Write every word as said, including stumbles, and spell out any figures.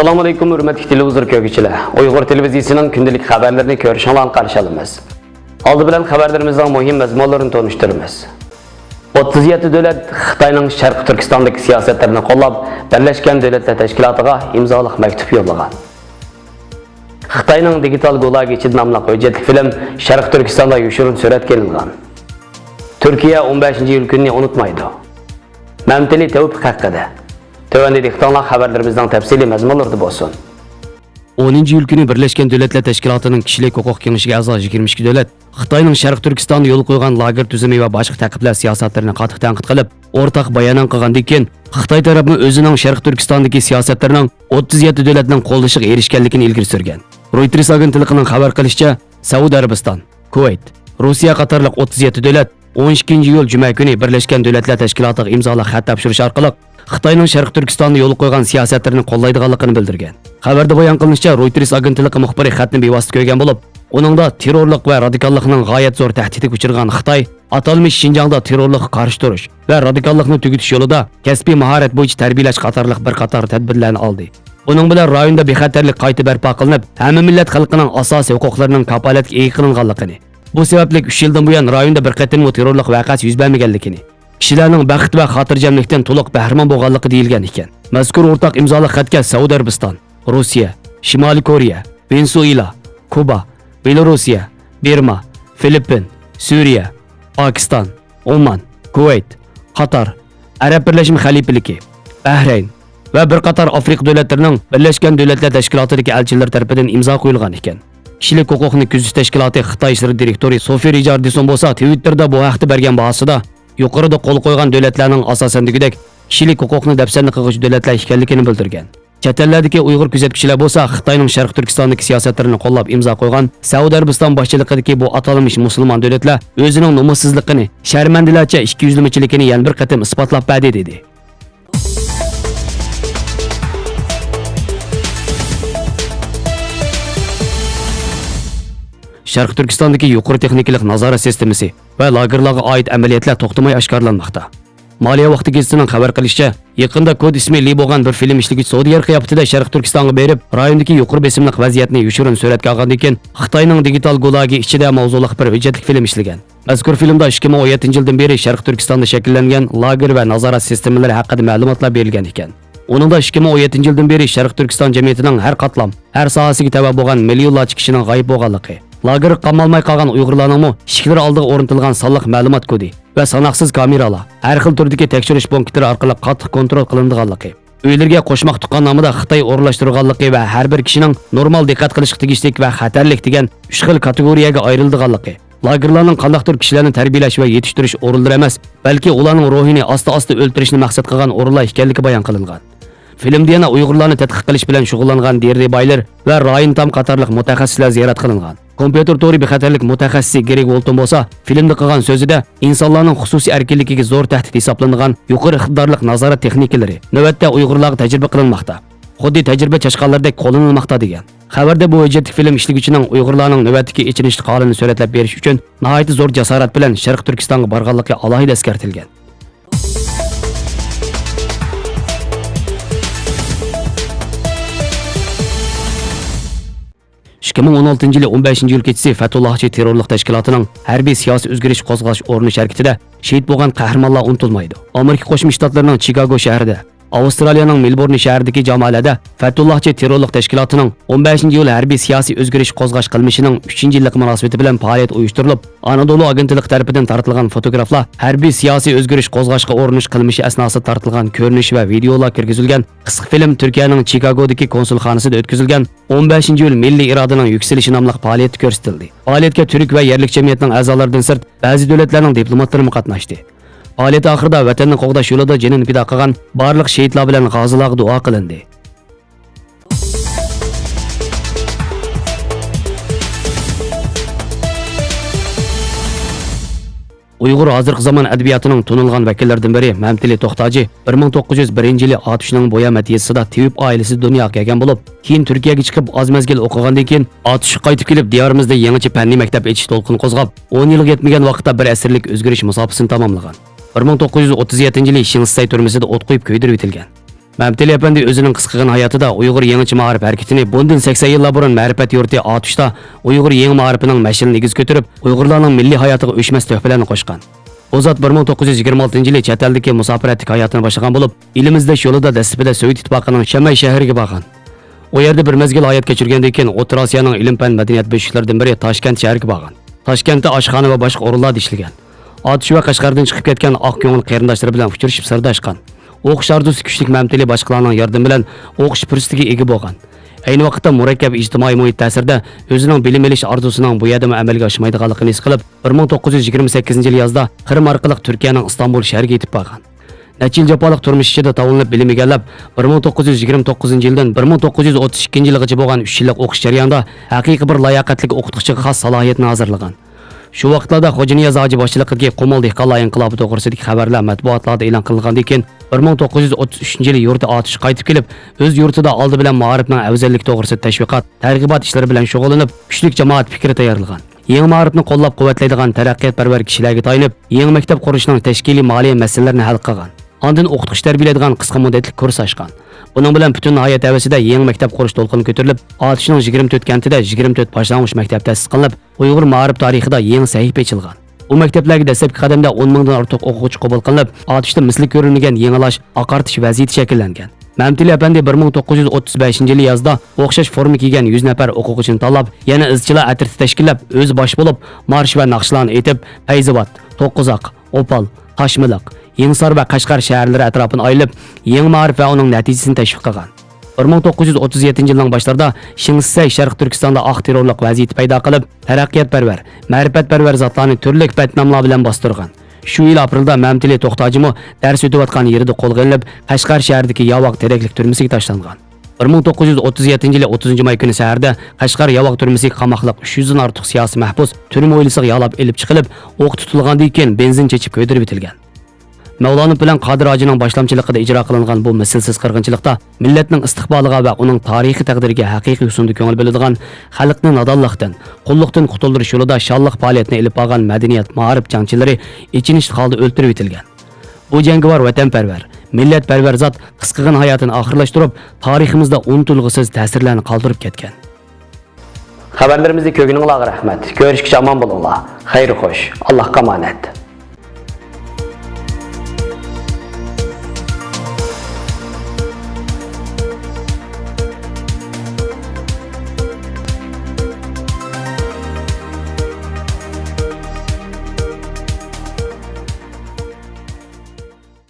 ئەسسالامۇئەلەيكۇم، ھۆرمەتلىك تېلېۋىزور كۆرگۈچىلەر! ئۇيغۇر تېلېۋىزىيىسىنىڭ كۈندىلىك خەۋەرلىرىنى كۆرۈشۈڭلارنى قارشى ئالىمىز. ئالدى بىلەن خەۋەرلىرىمىزنىڭ مۇھىم مەزمۇنلىرىنى تونۇشتۇرىمىز. ئوتتۇز يەتتە دۆلەت خىتاينىڭ شەرقىي تۈركىستاندىكى سىياسەتلىرىنى قوللاپ، بىرلەشكەن دۆلەتلەر تەشكىلاتىغا ئىمزالىق مەكتۇپ يوللىغان. خىتاينىڭ دىگىتال گۇلاگى ئىچىدە ناملىق ھۆججەتلىك فىلىم شەرقىي تۈركىستاندا يوشۇرۇن سۈرەتكە ئېلىنغان. تۈركىيە ئون بەشىنچى ئىيۇل كۈنىنى ئۇنتۇمايدۇ. مەمتىلى تەۋپىق ھەققىدە. تۆۋەندە دىققىتىڭلار خەۋەرلىرىمىزنىڭ تەپسىلىي مەزمۇنلىرىدا بولسۇن. ئونىنچى ئىيۇل كۈنى بىرلەشكەن دۆلەتلەر تەشكىلاتىنىڭ كىشىلىك ھوقۇق كېڭىشىگە ئەزا يىگىرمە ئىككى دۆلەت خىتاينىڭ شەرقىي تۈركىستاندا يولغا قويغان لاگېر تۈزۈمى ۋە باشقا تەقىبلەش سىياسەتلىرىنى قاتتىق تەنقىد قىلىپ، ئورتاق بايانات قىلغاندىن كېيىن، خىتاي تەرەپمۇ ئۆزىنىڭ شەرقىي تۈركىستاندىكى سىياسەتلىرىنىڭ ئوتتۇز يەتتە دۆلەتنىڭ قوللىشىغا ئېرىشكەنلىكىنى ئىلگىرى سۈرگەن. رويتېرس ئاگېنتلىقىنىڭ خەۋەر قىلىشىچە، سەئۇدى ئەرەبىستان، كۇۋەيت، روسىيە قاتارلىق ئوتتۇز يەتتە دۆلەت ئون ئىككىنچى ئىيۇل جۈمە كۈنى بىرلەشكەن دۆلەتلەر تەشكىلاتىغا ئىمزالاپ خەت تاپشۇرۇش ئارقىلىق خىتاينىڭ شەرقىي تۈركىستاندا يولغا قويغان سىياسەتلىرىنى قوللايدىغانلىقىنى بىلدۈرگەن. خەۋەردە بايان قىلىنىشىچە، رويتېرس ئاگېنتلىقى مۇخبىرى خەتنى بىۋاسىتە كۆرگەن بولۇپ، ئۇنىڭدا تېررورلۇق ۋە رادىكاللىقنىڭ غايەت زور تەھدىتىگە ئۇچرىغان خىتاي ئاتالمىش شىنجاڭدا تېررورلۇققا قارشى تۇرۇش ۋە رادىكاللىقنى تۈگىتىش يولىدا كەسپىي ماھارەت بويىچە تەربىيەلەش قاتارلىق بىر قاتار تەدبىرلەرنى ئالدى. بۇنىڭ بىلەن رايوندا بىخەتەرلىك قايتا بەرپا قىلىنىپ، ھەممە مىللەت خەلقىنىڭ ئاساسىي ھوقۇقلىرىنىڭ كاپالەتكە ئىگە قىلىنغانلىقىنى، بۇ سەۋەبلىك ئۈچ يىلدىن بۇيان رايوندا بىر قېتىممۇ تېررورلۇق ۋەقەسى يۈز بەرمىگەنلىكىنى، كىشىلەرنىڭ بەخت ۋە خاتىرجەملىكتىن تولۇق بەھرىمەن بولغانلىقى دېيىلگەن ئىكەن. مەزكۇر ئورتاق ئىمزالىق خەتكە سەئۇدى ئەرەبىستان، روسىيە، شىمالىي كورېيە، ۋېنېسۇئېلا، كۇبا، بېلورۇسىيە، بىرما، فىلىپپىن، سۈرىيە، پاكىستان، ئومان، كۇۋەيت، قاتار، ئەرەب بىرلەشمە خەلىپىلىكى، بەھرەين ۋە بىر قاتار ئافرىقا دۆلەتلىرىنىڭ بىرلەشكەن دۆلەتلەر تەشكىلاتىدىكى ئەلچىلىرى تەرىپىدىن ئىمزا قويۇلغان ئىكەن. كىشىلىك ھوقۇقنى كۆزىتىش تەشكىلاتى خىتاي ئىشلىرى دىرېكتورى سوفى رىجاردىسون بولسا تىۋىتتېردا بۇ ھەقتە بەرگەن باھاسىدا، يۇقىرىدا قول قويغان دۆلەتلەرنىڭ ئاساسەن دېگۈدەك كىشىلىك ھوقۇقنى دەپسەندە قىلغۇچى دۆلەتلەر ئىكەنلىكىنى بىلدۈرگەن. چەت ئەللەردىكى ئۇيغۇر كۆزەتكۈچىلەر بولسا خىتاينىڭ شەرقىي تۈركىستاندىكى سىياسەتلىرىنى قوللاپ ئىمزا قويغان سەئۇدى ئەرەبىستان باشچىلىقىدىكى بۇ ئاتالمىش مۇسۇلمان دۆلەتلەر ئۆزىنىڭ نومۇسسىزلىقىنى، شەرمەندىلەرچە ئىككىيۈزلىمىچىلىكىنى يەنە بىر قېتىم ئىسپاتلاپ بەردى، دېدى. شەرقىي تۈركىستاندىكى يۇقىرى تېخنىكىلىق نازارەت سىستېمىسى ۋە لاگېرلارغا ئائىت ئەمەلىيەتلەر توختىماي ئاشكارىلانماقتا. مالىيە ۋاقتى گېزىتىنىڭ خەۋەر قىلىشىچە، يېقىندا كود ئىسمى لى بولغان بىر فىلىم ئىشلىگۈچى سودىگەر قىياپىتىدە شەرقىي تۈركىستانغا بېرىپ، رايوندىكى يوقىرى بېسىملىق ۋەزىيەتنى يوشۇرۇن سۈرەتكە ئالغاندىن كېيىن، خىتاينىڭ دىگىتال گۇلاگى ئىچىدە ماۋزۇلۇق بىر ھۆججەتلىك فىلىم ئىشلىگەن. مەزكۇر فىلىمدا ئىككى مىڭ ئون يەتتىنچى يىلدىن بېرى شەرقىي تۈركىستاندا شەكىللەنگەن لاگېر ۋە نازارەت سىستېمىلىرى ھەققىدە مەلۇماتلار بېرىلگەن ئىكەن. ئۇنىڭدا ئىككى مىڭ ئون يەتتىنچى يىلدىن بېرى شەرقىي تۈركىستان جەمئىيىتىنىڭ ھەر قاتلام، ھەر ساھەسىگە تەۋە بولغان مىليونلارچە كىشىنىڭ غايىب بولغانلىقى، لاگېرغا قامالماي قالغان ئۇيغۇرلارنىڭمۇ ئىشىكلىرى ئالدىغا ئورنىتىلغان سانلىق مەلۇمات كودى ۋە ساناقسىز كامېرالار، ھەر خىل تۈردىكى تەكشۈرۈش پونكىتلىرى ئارقىلىق قاتتىق كونترول قىلىنىدىغانلىقى، ئۆيلىرىگە قوشماق تۇغقان نامىدا خىتاي ئورۇنلاشتۇرغانلىقى ۋە ھەر بىر كىشىنىڭ نورمال دىققەت قىلىشقا تېگىشلىك ۋە خەتەرلىك دېگەن ئۈچ خىل كاتېگورىيەگە ئايرىلىدىغانلىقى، لاگېرلارنىڭ قانداقتۇر كىشىلەرنى تەربىيەلەش ۋە يېتىشتۈرۈش ئورۇنلىرى ئەمەس، بەلكى ئۇلارنىڭ روھىنى ئاستا-ئاستا ئۆلتۈرۈشنى مەقسەت قىلغان ئورۇنلار ئىكەنلىكى بايان قىلىنغان. فىلىمدە يەنە ئۇيغۇرلارنى تەتقىق قىلىش بىلەن شۇغۇللانغان دېررى بايلېر ۋە رايان تام قاتارلىق مۇتەخەسسىسلەر زىيارەت قىلىنغان. كومپيۇتېر تورى بىخەتەرلىك مۇتەخەسسىسى گرېگ ۋولتون بولسا فىلىمدا قىلغان سۆزىدە، ئىنسانلارنىڭ خۇسۇسىي ئەركىنلىكىگە زور تەھدىت ھېسابلىنىدىغان يۇقىرى ئىقتىدارلىق نازارەت تېخنىكىلىرى نۆۋەتتە ئۇيغۇرلارغا تەجرىبە قىلىنماقتا. خۇددى تەجرىبە چاشقانلىرىدەك قوللىنىلماقتا، دېگەن. خەۋەردە بۇ ھۆججەتلىك فىلىم ئىشلىگۈچىنىڭ ئۇيغۇرلارنىڭ نۆۋەتتىكى ئېچىنىشلىق ھالىنى سۈرەتلەپ بېرىش ئۈچۈن ناھايىتى زور جاسارەت بىلەن شەرقىي تۈركىستانغا بارغانلىقى ئالاھىدە ئەسكەرتىلگەن. ئىككى مىڭ ئون ئالتىنچى يىلى ئون بەشىنچى ئىيۇل كېچىسى فەتھۇللاھچى تېررورلۇق تەشكىلاتىنىڭ ھەربىي سىياسىي ئۆزگىرىش قوزغاش ئورنىشى ھەرىكىتىدە شېھىت بولغان قەھرىمانلار ئۇنتۇلمايدۇ. ئامېرىكا قوشما شتاتلىرىنىڭ چىكاگو شەھىرىدە، ئاۋسترالىيەنىڭ مېلبورن شەھىرىدىكى جامالەردە فەتھۇللاھچى تېررورلۇق تەشكىلاتىنىڭ ئون بەشىنچى ئىيۇل ھەربىي سىياسىي ئۆزگىرىش قوزغاش قىلمىشىنىڭ ئۈچىنچى يىللىقى مۇناسىۋىتى بىلەن پائالىيەت ئۇيۇشتۇرۇلۇپ، ئانادولۇ ئاگېنتلىقى تەرىپىدىن تارتىلغان فوتوگرافلار ھەربىي سىياسىي ئۆزگىرىش قوزغاشقا ئۇرۇنۇش قىلمىشى ئەسناسىدا تارتىلغان كۆرۈنۈش ۋە ۋىدېئولار كىرگۈزۈلگەن قىسقا فىلىم تۈركىيەنىڭ چىكاگودىكى كونسۇلخانىسىدا ئۆتكۈزۈلگەن ئون بەشىنچى ئىيۇل مىللىي ئىرادىنىڭ يۈكسىلىشى ناملىق پائالىيەتتە كۆرسىتىلدى. پائالىيەتكە تۈرك ۋە يەرلىك جەمئىيەتنىڭ ئەزالىرىدىن سىرت، بەزى دۆلەتلەرنىڭ دىپلوماتلىرىمۇ قاتناشتى. پائالىيەت ئاخىرىدا ۋەتەننى قوغداش يولىدا جېنىنى پىدا قىلغان بارلىق شېھىتلار بىلەن غازىلارغا دۇئا قىلىندى. ئۇيغۇر ھازىرقى زامان ئەدەبىياتىنىڭ تونۇلغان ۋەكىللىرىدىن بىرى مەمتىلى توختاجى بىر مىڭ توققۇز يۈز بىرىنچى يىلى ئاتۇشنىڭ بويا مەدھىيىسىدا تېۋىپ ئائىلىسىدە دۇنياغا كەلگەن بولۇپ، كېيىن تۈركىيەگە چىقىپ، ئاز مەزگىل ئوقۇغاندىن كېيىن، ئاتۇشقا قايتىپ كېلىپ، دىيارىمىزدا يېڭىچە پەننىي مەكتەپ ئېچىش دولقۇنى قوزغاپ، ئون يىلغا يەتمىگەن ۋاقىتتا بىر ئەسىرلىك ئۆزگىرىش مۇساپىسىنى تاماملىغان. بىر مىڭ توققۇز يۈز ئوتتۇز يەتتىنچى يىلى شىڭسىسەي تۈرمىسىدە ئوت قويۇپ كۆيدۈرۈۋېتىلگەن. مەمتىلى ئەپەندى ئۆزىنىڭ قىسقىغىنە ھاياتىدا ئۇيغۇر يېڭىچە مائارىپ ھەرىكىتىنى بۇندىن سەكسەن يىللار بۇرۇن مەرىپەت يۇرتى ئاتۇشتا ئۇيغۇر يېڭى مائارىپىنىڭ مەشئىلىنى ئېگىز كۆتۈرۈپ، ئۇيغۇرلارنىڭ مىللىي ھاياتىغا ئۆچمەس تۆھپىلەرنى قوشقان. ئۇ زات بىر مىڭ توققۇز يۈز يىگىرمە ئالتىنچى يىلى چەت ئەلدىكى مۇساپىرەتلىك ھاياتىنى باشلىغان بولۇپ، ئېلىمىزدە ئىش يولىدا دەسلىپىدە سوۋېت ئىتتىپاقىنىڭ شەنبەي شەھىرىگە بارغان. ئۇ يەردە بىر مەزگىل ھايات كەچۈرگەندىن كېيىن، ئوتتۇرا ئاسىيانىڭ ئىلىم-پەن، مەدەنىيەت بۆشۈكلىرىدىن بىرى تاشكەنت شەھىرىگە بارغان. تاشكەنتتە ئاشخانا ۋە باشقا ئورۇنلاردا ئىشلىگەن. ئاتۇش ۋە قەشقەردىن چىقىپ كەتكەن ئاق كۆڭۈل قېرىنداشلىرى بىلەن ئۇچرىشىپ سىرداشقان. ئوقۇش ئارزۇسى كۈچلۈك مەمتىلى باشقىلارنىڭ ياردىمى بىلەن ئوقۇش پۇرسىتىگە ئىگە بولغان. ئەينى ۋاقىتتا مۇرەككەپ ئىجتىمائىي مۇھىت تەسىرىدە ئۆزىنىڭ بىلىم ئېلىش ئارزۇسىنىڭ بۇ يەردىمۇ ئەمەلگە ئاشمايدىغانلىقىنى ھېس قىلىپ، بىر مىڭ توققۇز يۈز يىگىرمە سەككىزىنچى يىلى يازدا قىرىم ئارقىلىق تۈركىيەنىڭ ئىستانبۇل شەھىرىگە يېتىپ بارغان. نەچچە يىل جاپالىق تۇرمۇش ئىچىدە تاۋلىنىپ بىلىم ئىگىلەپ، بىر مىڭ توققۇز يۈز يىگىرمە توققۇزىنچى يىلدىن بىر مىڭ توققۇز يۈز ئوتتۇز ئىككىنچى يىلغىچە بولغان ئۈچ يىللىق ئوقۇش جەريانىدا ھەقىقىي بىر لاياقەتلىك ئوقۇتقۇچىغا خاس سالاھىيەتنى ھازىرلىغان. شۇ ۋاقىتلاردا خوجانىياز ھاجى باشچىلىقىدىكى قۇمۇل دېھقانلار ئىنقىلابى توغرىسىدىكى خەۋەرلەر مەتبۇئاتلاردا ئېلان قىلىنغاندىن كېيىن، بىر مىڭ توققۇز يۈز ئوتتۇز ئۈچىنچى يىلى يۇرتى ئاتۇشقا قايتىپ كېلىپ، ئۆز يۇرتىدا ئالدى بىلەن مائارىپنىڭ ئەۋزەللىكى توغرىسىدا تەشۋىقات، تەرغىبات ئىشلىرى بىلەن شۇغۇللىنىپ، كۈچلۈك جامائەت پىكرى تەييارلىغان. يېڭى مائارىپنى قوللاپ-قۇۋۋەتلەيدىغان تەرەققىياتپەرۋەر كىشىلەرگە تايىنىپ، يېڭى مەكتەپ قۇرۇشنىڭ تەشكىلىي مالىيە مەسىلىلىرىنى ھەل قىلغان. ئاندىن ئوقۇتقۇچى تەربىيەلەيدىغان قىسقا مۇددەتلىك كۇرس ئاچقان. بۇنىڭ بىلەن پۈتۈن ناھىيە تەۋەسىدە يېڭى مەكتەپ قۇرۇش دولقۇنى كۆتۈرۈلۈپ، ئاتۇشنىڭ يىگىرمە تۆت كەنتىدە يىگىرمە تۆت باشلانغۇچ مەكتەپ تەسىس قىلىنىپ، ئۇيغۇر مائارىپ تارىخىدا يېڭى سەھىپە ئېچىلغان. بۇ مەكتەپلەرگە دەسلەپكى قەدەمدە ئون مىڭدىن ئارتۇق ئوقۇغۇچى قوبۇل قىلىنىپ، ئاتۇشتا مىسلى كۆرۈلمىگەن يېڭىلاش، ئاقارتىش ۋەزىيىتى شەكىللەنگەن. مەمتىلى ئەپەندى بىر مىڭ توققۇز يۈز ئوتتۇز بەشىنچى يىلى يازدا ئوخشاش فورما كىيگەن يۈز نەپەر ئوقۇغۇچىنى تاللاپ، يەنە ئىزچىلار ئەترىتى تەشكىللەپ، ئۆزى باش بولۇپ، مارش ۋە ناخشىلارنى ئېيتىپ، پەيزىۋات، توققۇزاق، ئوپال، تاشمىلىق، يېڭىسار ۋە قەشقەر شەھەرلىرى ئەتراپىنى ئايلىنىپ، يېڭى مائارىپ ۋە ئۇنىڭ نەتىجىسىنى تەشۋىق قىلغان. بىر مىڭ توققۇز يۈز ئوتتۇز يەتتىنچى يىلنىڭ باشلىرىدا شىڭسىسەي شەرقىي تۈركىستاندا ئاق تېررورلۇق ۋەزىيىتى پەيدا قىلىپ، تەرەققىياتپەرۋەر، مەرىپەتپەرۋەر زاتلارنى تۈرلۈك بەتناملار بىلەن باستۇرغان. شۇ يىل ئاپرېلدا مەمتىلى توختاجىمۇ دەرس ئۆتۈۋاتقان يېرىدە قولغا ئېلىنىپ، قەشقەر شەھىرىدىكى ياۋاق تېرەكلىك تۈرمىسىگە تاشلانغان. بىر مىڭ توققۇز يۈز ئوتتۇز يەتتىنچى يىلى ئوتتۇزىنچى ماي كۈنى سەھەردە قەشقەر ياۋاق تۈرمىسىگە قاماقلىق ئۈچ يۈزدىن ئارتۇق سىياسىي مەھبۇس تۈرمە ھويلىسىغا يالاپ ئېلىپ چىقىلىپ، ئوققا تۇتۇلغاندىن كېيىن بېنزىن چېچىپ كۆيدۈرۈۋېتىلگەن. مەۋلانوف بىلەن قادىر ھاجىنىڭ باشلامچىلىقىدا ئىجرا قىلىنغان بۇ مىسلىسىز قىرغىنچىلىقتا مىللەتنىڭ ئىستىقبالىغا ۋە ئۇنىڭ تارىخىي تەقدىرىگە ھەقىقىي يوسۇندا كۆڭۈل بۆلىدىغان، خەلقنى نادانلىقتىن، قۇللۇقتىن قۇتۇلدۇرۇش يولىدا شانلىق پائالىيەتنى ئېلىپ بارغان مەدەنىيەت، مائارىپ جەڭچىلىرى ئېچىنىشلىق ھالدا ئۆلتۈرۈۋېتىلگەن. بۇ جەڭگىۋار ۋەتەنپەرۋەر، مىللەتپەرۋەر زات قىسقىغىنە ھاياتىنى ئاخىرلاشتۇرۇپ، تارىخىمىزدا ئۇنتۇلغۇسىز تەسىرلەرنى قالدۇرۇپ كەتكەن. خەۋەرلىرىمىزنى كۆرگىنىڭلارغا رەھمەت. كۆرۈشكىچە ئامان بولۇڭلار. خەير خوش. ئاللاھقا ئامانەت.